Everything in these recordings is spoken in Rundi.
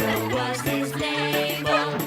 So was his neighbor.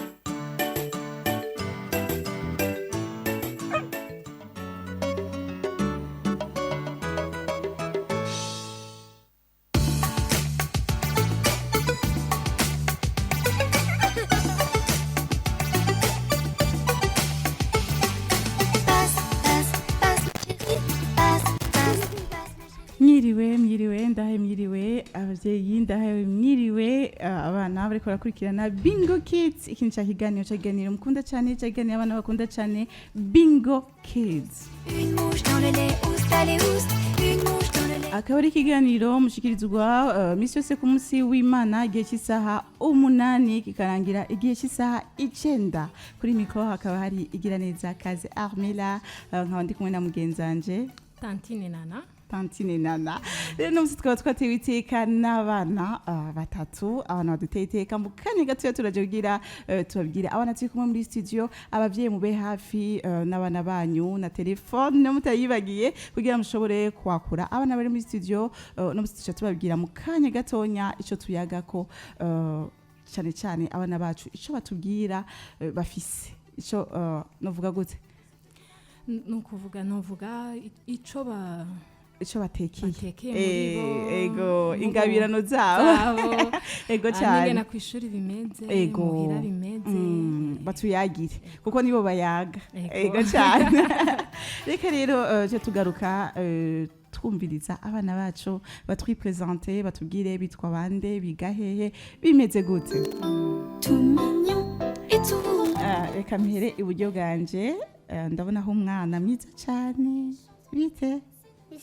Passe, passe, passe, chérie, passe, passe, passe. Mwiriwe, mwiriwe, ndahe mwiriwe abavyeyi, ndahe mwiriwe abana bariko barakurikirana Bingo Kids. Iki ni ca kiganiro, ca kiganiro mukunda cane, ca kiganiro abana bakunda cane, Bingo Kids. Une mouche dans le lait, oust, allez, oust. Une mouche dans le lait. Akaba ari ikiganiro mushikirizwa misi yose ku munsi w'Imana igihe cy'isaha 8 kikarangira igihe cy'isaha 9. Kuri mikoro hakaba hari Igiraneza Kaze Armela, nkaba ndi kumwe na mugenzanje Tantine Nana. Tantine Nana. Rero uno munsi tukaba twatewe iteka n'abana batatu, abana baduteye iteka. Mu kanya gatoya turaje kugira tubabwire abana turi kumwe muri studio. Abavyeyi mube hafi n'abana banyu na telefone mutayibagiye kugira mushobore kwakura abana bari muri studio. Uno munsi tuca tubabwira mu kanya gatonya ico tuyagako, cane cane abana bacu ico batubwira, bafise ico, novuga gute? Ni ukuvuga, novuga ico ba Ico batekeye. Batekeye muri bo. Ego. Ingabirano zabo. Zabo. Ego. N'ingene Cyane. kw'ishuri bimeze, muhira bimeze. Batuyagire kuko nibo bayaga. Ego. Ego cyane. Reka rero je tugaruka twumviriza abana bacu batwipresente, batubwire bitwa bande, biga hehe, bimeze gute. Tout mignon et tout rond. Reka mpere iburyo bwanje. Ndabonaho umwana mwiza cyane. Bite?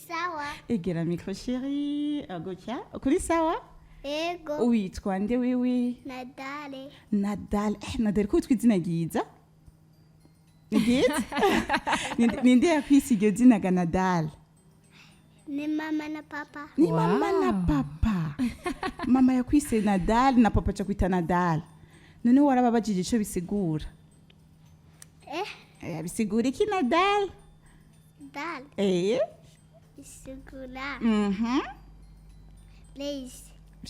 Sawa. Egera micro, chérie. Gutya kuri sawa. Ego. Witwa nde wiwi? Nadale. Nadal. Nadal, ko witwa izina ryiza, ni ryiza. Ninde yakwise iryo zina ga Nadal? Ni mama na papa. Ni mama na papa. Mama yakwise Nadal na papa aca kwita Nadal. None warababajije ico bisigura? Eh. Bisigura iki, Nadal? Dal. Isigura. Place.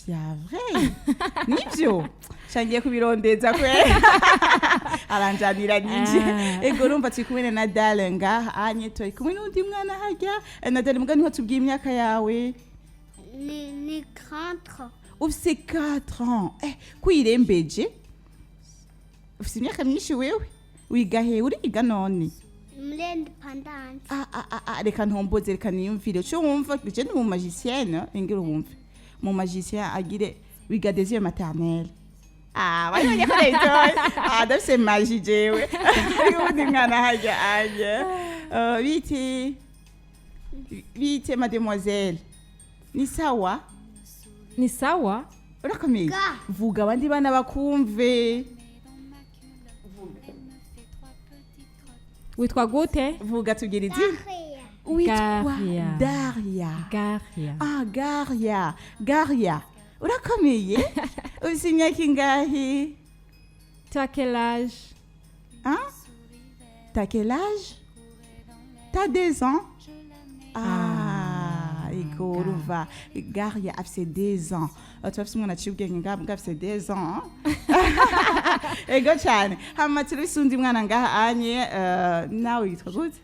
Vya vrai nivyo shangiye kubirondeza kwe aranjanira nije. Ego, urumva turi kumwe na Nadal ngaha anye, turi kumwe n'undi mwana harya. Nadal, muga niho tubwiye imyaka yawe. Ni 4. Ufise 4 ans, kwirembeje ufise imyaka myinshi. Wewe wiga he? Uriga none? Muri Indépendance. Ah, ah, ah, ah, reka ntomboze, reka niyumvire cyo wumva. Je ni mu magicienne, ingira wumve mu magicien agire. Wiga deuxième maternelle. Ah, wabonye ko rero ah, ndafise magie jewe. Hariho uwundi mwana harya aje. Biti bite, mademoiselle? Ni sawa? Ni sawa. Urakomeye? Ga. Vuga abandi bana bakumve. Witwa gute? Vuga, tubwira izina. Daria. Witwa? Garia. Daria. Garia. Ah, Garia, Garia, urakomeye? Ufise imyaka ingahe? Tu as quel âge? Hein? T'as quel âge? T'as 2 ans. Ah, ego, urumva Garia afise 2 ans. Ah, turafise umwana aciye ubwenge ngaha mbwa afise 2 ans. Ego cyane. Hama turafise undi mwana ngaha anye, nawe yitwa gute?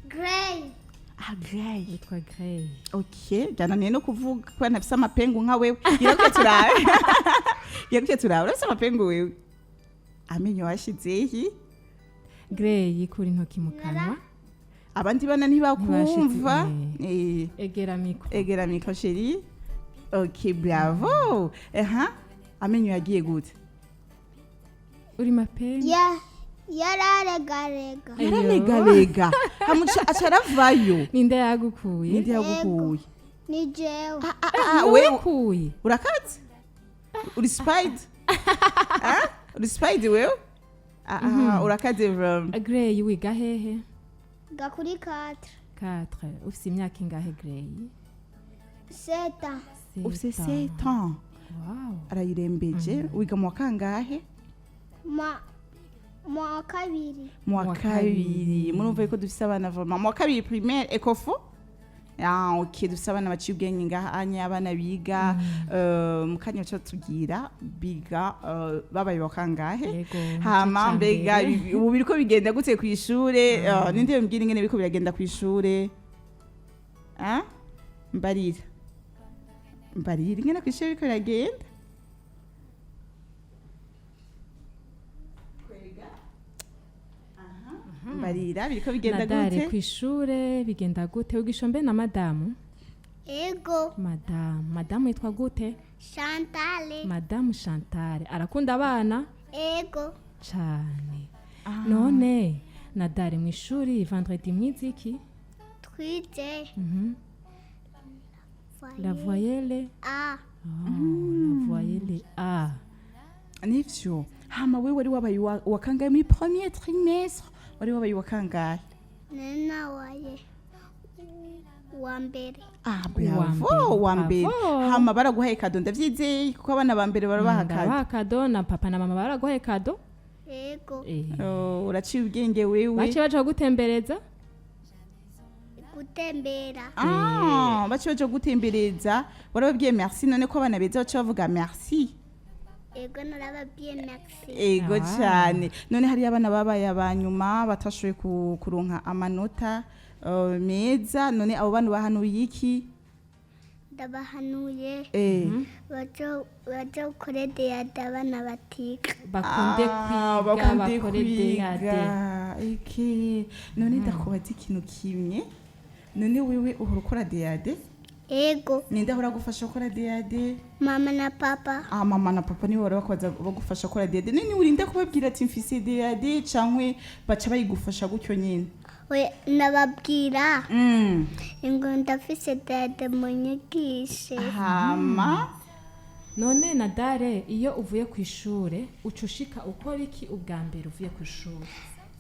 Grey. Ah, Grey. Witwa Grey. Ok, byananiye no kuvuga kubera ntafise amapengu nka wewe. Gira turabe, gira turabe, urafise amapengu wewe? Amenyo washizehi? Grey, yikura intoki mu kanwa. Abandi bana ntibakumva. Egera micro. Egera micro, chérie. Ok, bravo. Aha, amenyo yagiye gute? Uri mapengu? Ya. Yararegarega. Ayo. Yararegarega hamuca aca aravayo. Ninde yagukuye? Ninde yagukuye? Ni jewe. Ah, ah, ah, Ni wewe? wakuye. Urakaze, uri spider. Ah, uri spider wewe. Ah, ah, urakaze from. Grey, wiga hehe? Gakuri 4. 4. Ufise imyaka ingahe, Grey? Seta. Ufise 7 ans. Wow. Arayirembeje. Wiga mu wa kangahe? Ma. Mu wa kabiri. Mu wa Mu wa kabiri. kabiri. Murumva yuko dufise abana vraiment mu wa kabiri primaire, ekofo. Ah, ok, dufise abana baciye ubwenge ngaha anya, abana biga mu kanya baca batubwira biga babaye bakangahe. Yego, mu gice Hama ca mbega mbere. ubu biriko bigenda gute kw'ishure? Ninde yombwira ingene biriko biragenda kw'ishure? Ah? Mbarira, mbarira ingene kw'ishure biriko biragenda. Mbarira biriko bigenda Nadare, gute? kw'ishure bigenda gute? Wigisha mbe na madamu? Ego. Madamu, madamu yitwa gute? Chantale. Madamu Chantal arakunda abana Ego. cane. None Nadare, mu ishuri vendredi mwize iki? Twize La voyelle A. Ah, la voyelle A. Nivyo. Hama wewe wari wabaye uwa kangahe muri premier trimestre? Wari wabaye uwa kangahe? Ninawaye wa mbere. Ah, Uwa bravo, mbere, uwa mbere. bravo. Hama baraguhaye cadeau, ndavyizeye, kuko abana ba mbere barabaha cadeau. Barabaha cadeau, na papa na mama baraguhaye cadeau? Ego. Oh, uraciye ubwenge wewe. Baciye baja kugutembereza. Gutembera. Ah, baciye baja gutembereza. Warababwiye merci? None ko abana beza baca bavuga merci? Ego, narababwiye merci. Ego. Ah. Cyane. None hariyo abana babaye abanyuma batashoboye kuronka amanota meza. None abo bana bahanuye iki? Ndabahanuye baje gukore DAD, abana batiga. Bakunde Ah, kwiga. bakunde Bakore DAD. kwiga. Okay. None ndakubaza ikintu kimwe. None wewe uhora ukora DAD? Ego. Ninde ahora agufasha gukora DAD? Mama na papa. Ah, mama na papa nibo bahora bakubaza, bagufasha gukora DAD. None urinda kubabwira ati mfise DAD, cankwe baca bayigufasha gutyo nyine? We ndababwira ngo ndafise DAD, munyigishe. Hama None Nadare, iyo uvuye ku ishure uca ushika ukora iki ubwa mbere uvuye ku ishure?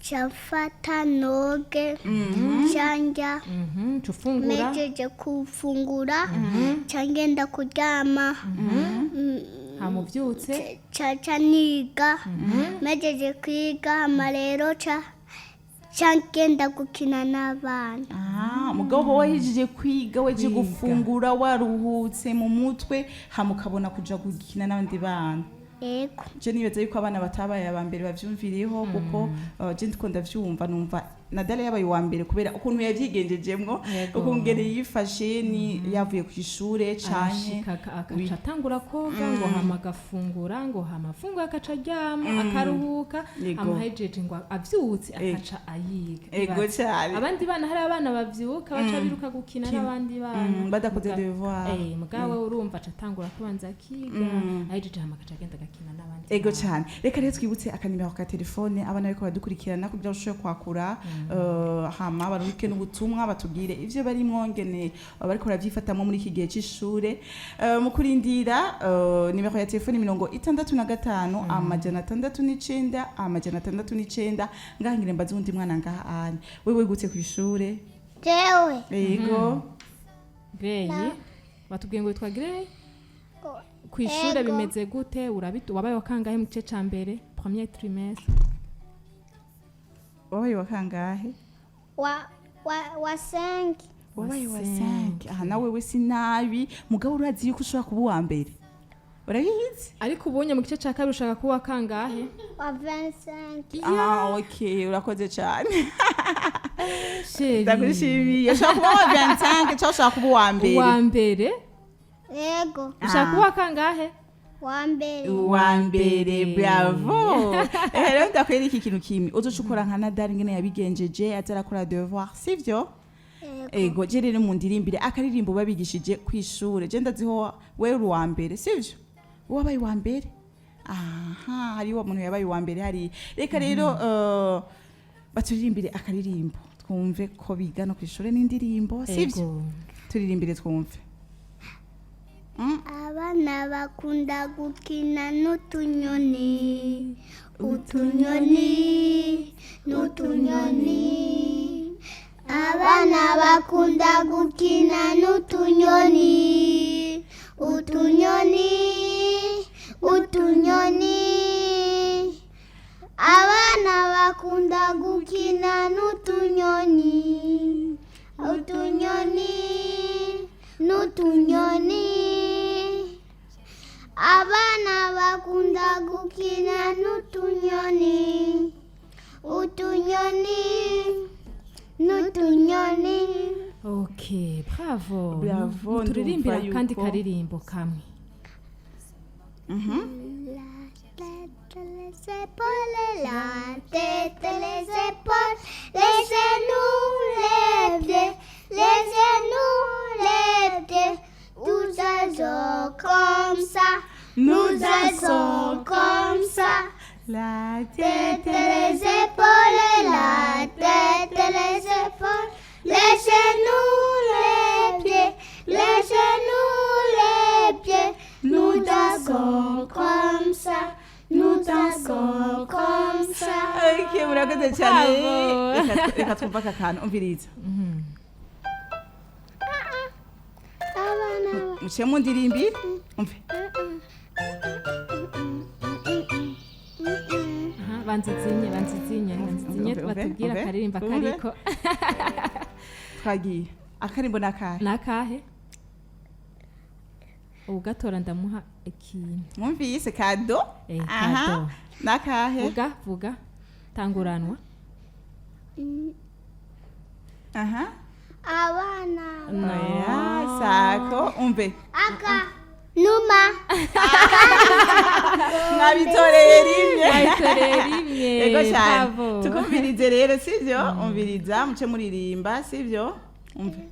Cafata noge canja. Uca ufungura. Mejeje kufungura ca ngenda kuryama. Hama uvyutse? Ca niga, mejeje kwiga hama rero ca ngenda gukina n'abana. Ah, mugabo wahejeje kwiga, weje Kwiga. gufungura, waruhutse mu mutwe, hama ukabona kuja gukina n'abandi bana. Ego. Je nibaza yuko abana batabaye aba mbere bavyumviriyeho, kuko je ndiko ndavyumva, numva Nadal yabaye uwa mbere kubera ukuntu yavyigenjejemwo, Yego. ukungene yifashe, ni yavuye ku ishure canke Arashika akaca atangura koga, ngo hama agafungura, ngo hama afungura akaca aryama akaruhuka. Yego. Hama ahejeje ngo avyutse Ego. akaca ayiga. Ego. Ibaze. Cane. Abandi bana, hari abana bavyuka baca biruka gukina n'abandi bana Badakoze devoir. Mugabo urumva aca atangura kubanza akiga, ahejeje hama akaca agenda agakina n'abandi Ego bana. cyane. Reka rero twibutse akanimero ka telefone abana bariko baradukurikirana kugira bashobore kwakura, hama baruhuke n'ubutumwa, batubwire ivyo barimwo, ngene bariko baravyifatamwo muri iki gihe c'ishure. Mu kurindira, nimero ya telefone 65 609 609. Ngaha ngire mbaze uwundi mwana ngaha anye. Wewe gute kw'ishure? Jewe? Ego. Grey, batubwiye ngo witwa Grey. Ku ishure Ego. bimeze gute? Wabaye wakangahe mu gice ca mbere, premier trimestre? Wabaye wa kangahe? Wa 5. Wabaye wa Cinq. 5. Aha nawe we si nabi, mugabo urazi yuko ushobora kuba uwa mbere, urabizi? Ariko ubonye mu gice ca kabiri ushaka kuba kangahe? Wa 25. Ah, okay, urakoze cyane. Chérie. Ndagushimiye. Ushobora kuba wa 25 cyangwa ushobora kuba uwa mbere. Uwa mbere. Ego. Ushaka kuba kangahe? Wa mbere. Uwa mbere, bravo. Rero ndakwereka ikintu kimwe: uzoca ukora nka Nadal ingene yabigenjeje, aza arakora devoir, sivyo? Ego. Ego. Je rero mundirimbire akaririmbo babigishije kw'ishure. Je ndaziho wewe uri uwa mbere, sivyo? Wabaye uwa mbere. Aha hariho umuntu yabaye uwa mbere hari. Reka rero baturirimbire akaririmbo twumve ko biga no kw'ishure n'indirimbo, sivyo? Ego. Turirimbire twumve. Abana bakunda gukina n'utunyoni, utunyoni n'utunyoni. Abana bakunda gukina n'utunyoni, utunyoni, utunyoni. Abana bakunda gukina n'utunyoni, utunyoni. n'utunyoni. Abana bakunda gukina n'utunyoni. Utunyoni n'utunyoni. Ok, bravo. Bravo, Turirimbira ndumva kandi yuko- karirimbo kamwe. La tête, les épaules, la tête, les épaules, les genoux, les pieds, les genoux, les pieds. Nous dansons comme ça, nous dansons comme ça. La Tête, tête, les épaules, la tête, les épaules, les genoux, les pieds, les genoux, les pieds. Nous dansons comme ça, nous dansons comme ça. Ok, murakoze cyane. Bravo. Reka twumve aka kantu, umviriza. Abana Muciye mundirimbira, umve. Aha, banzizinye, banzizinye, banzizinye, Umve, umve, batubwira umve, akaririmbo umve. akariko. Twagiye, akarimbo ni akahe? Ni akahe? Ugatora ndamuha ikintu. Mwumvise kado. Kado. Aha, ni akahe? Vuga, vuga, tanguranwa. Aha. Abana Oya, sako, umve. aka numa. Mwabitoreye rimwe. Mwabitoreye rimwe. Yego cyane. Bravo. Tukumvirize rero, sivyo? Umviriza, muce muririmba, sivyo? Umve.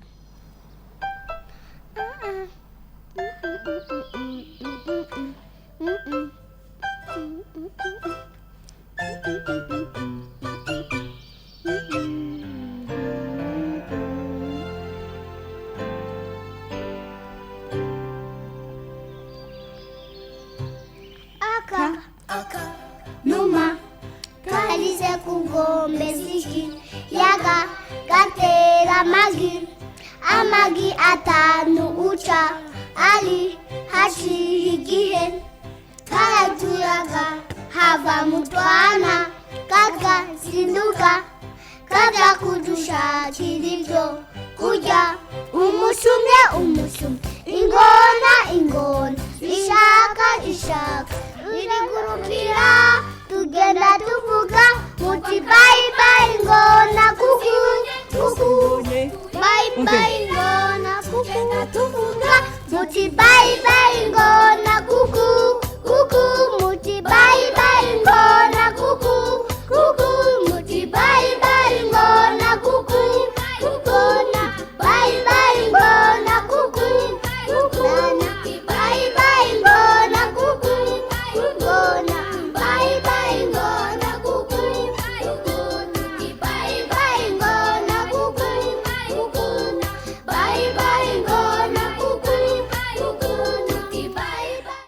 Aka numa karize ku nkombe z'ikiyaga gatera amagi, amagi atanu uca ari. Haciye igihe karaturaga, hava mu twana, kagazinduka kaja kudushakira ibyo kurya. Umusumye, umusumye, ingona, ingona, ishaka, ishaka irigurukira.